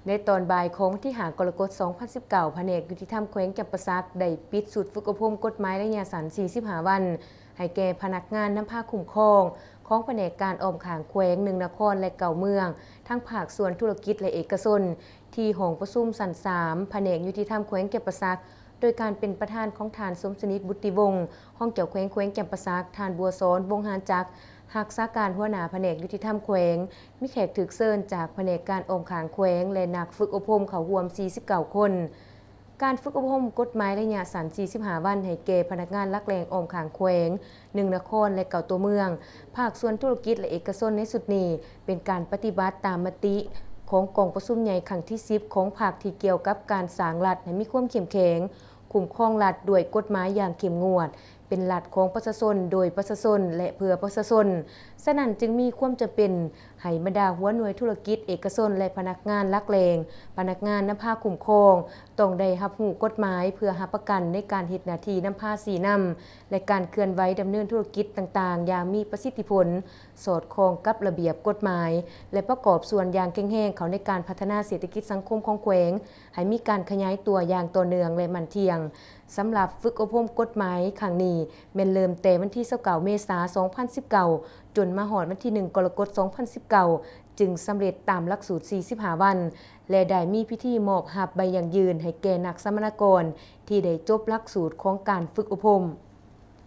ໃນຕອນບ່າຍຂອງວັນທີຫ້າ ກໍລະກົດ ສອງພັນສິບເກົ້າ ພະແນກຍຸຕິທຳແຂວງຈຳປາສັກ ໄດ້ປິດຊຸດຝຶກອົບຮົມກົດໝາຍໄລຍະສັ້ນ ສີ່ສິບຫ້າ ວັນ ໃຫ້ແກ່ພະນັກງານນຳພາຄຸ້ມຄອງ ຂອງພະແນກການອ້ອມຂ້າງແຂວງ ໜຶ່ງນະຄອນ ແລະ ເກົ້າເມືອງ ທັງພາກສ່ວນທຸລະກິດ ແລະ ເອກະຊົນ ທີ່ຫ້ອງປະຊຸມຊັ້ນສາມ ພະແນກຍຸຕິທຳແຂວງຈຳປາສັກ ໂດຍການເປັນປະທານຂອງທ່ານ ສົມສະໜິດ ບຸດຕິວົງ ຮອງເຈົ້າແຂວງແຂວງຈຳປາສັກ, ທ່ານ ບົວສອນ ວົງຫານຈັກ ຮັກສາການຫົວໜ້າພະແນກຍຸຕິທຳແຂວງ, ມີແຂກຖືກເຊີນຈາກພະແນກການອ້ອມຂ້າງແຂວງ ແລະ ນັກຝຶກອົບຮົມເຂົ້າຮ່ວມ ສີ່ສິບເກົ້າ ຄົນ. ການຝຶກອົບຮົມກົດໝາຍໄລຍະສັ້ນ ສີ່ສິບຫ້າ ວັນ ໃຫ້ແກ່ພະນັກງານຫຼັກແຫຼ່ງອ້ອມຂ້າງແຂວງ ໜຶ່ງນະຄອນ ແລະ ເກົ້າຕົວເມືອງ, ພາກສ່ວນທຸລະກິດ ແລະ ເອກະຊົນໃນຊຸດນີ້ ເປັນການປະຕິບັດຕາມມະຕິຂອງກອງປະຊຸມໃຫຍ່ຄັ້ງທີ ສິບ ຂອງພັກ ທີ່ກ່ຽວກັບການສ້າງລັດໃຫ້ມີຄວາມເຂັ້ມແຂງ, ຄຸ້ມຄອງລັດດ້ວຍກົດໝາຍຢ່າງເຂັ້ມງວດ, ເປັນລັດຂອງປະຊາຊົນ, ໂດຍປະຊາຊົນ ແລະ ເພື່ອປະຊາຊົນ. ສະນັ້ນຈຶ່ງມີຄວາມຈຳເປັນໃຫ້ບັນດາຫົວໜ່ວຍທຸລະກິດເອກະຊົນ ແລະ ພະນັກງານຫຼັກແຫຼ່ງ, ພະນັກງານນຳພາຄຸ້ມຄອງ ຕ້ອງໄດ້ຮັບຮູ້ກົດໝາຍ ເພື່ອຮັບປະກັນໃນການເຮັດໜ້າທີ່ນຳພາຊີ້ນຳ ແລະ ການເຄື່ອນໄຫວດຳເນີນທຸລະກິດຕ່າງໆ ຢ່າງມີປະສິດທິຜົນ, ສອດຄ່ອງກັບລະບຽບກົດໝາຍ ແລະ ປະກອບສ່ວນຢ່າງແຂງແຮງເຂົ້າໃນການພັດທະນາເສດຖະກິດສັງຄົມຂອງແຂວງ ໃຫ້ມີການຂະຫຍາຍຕົວຢ່າງຕໍ່ເນື່ອງ ແລະ ໝັ້ນທ່ຽງ. ສຳລັບຝຶກອົບຮົມກົດໝາຍຄັ້ງນີ້ ແມ່ນເລີ່ມແຕ່ວັນທີ ຊາວເກົ້າ ເມສາ ສອງພັນສິບເກົ້າ ຈົນມາຮອດວັນທີ ໜຶ່ງ ກໍລະກົດ ສອງພັນສິບເກົ້າ ຈຶ່ງສຳເລັດຕາມຫຼັກສູດ ສີ່ສິບຫ້າ ວັນ ແລະ ໄດ້ມີພິທີມອບຮັບໃບຢັ້ງຢືນໃຫ້ແກ່ນັກສຳມະນາກອນທີ່ໄດ້ຈົບຫຼັກສູດຂອງການຝຶກອົບຮົມ.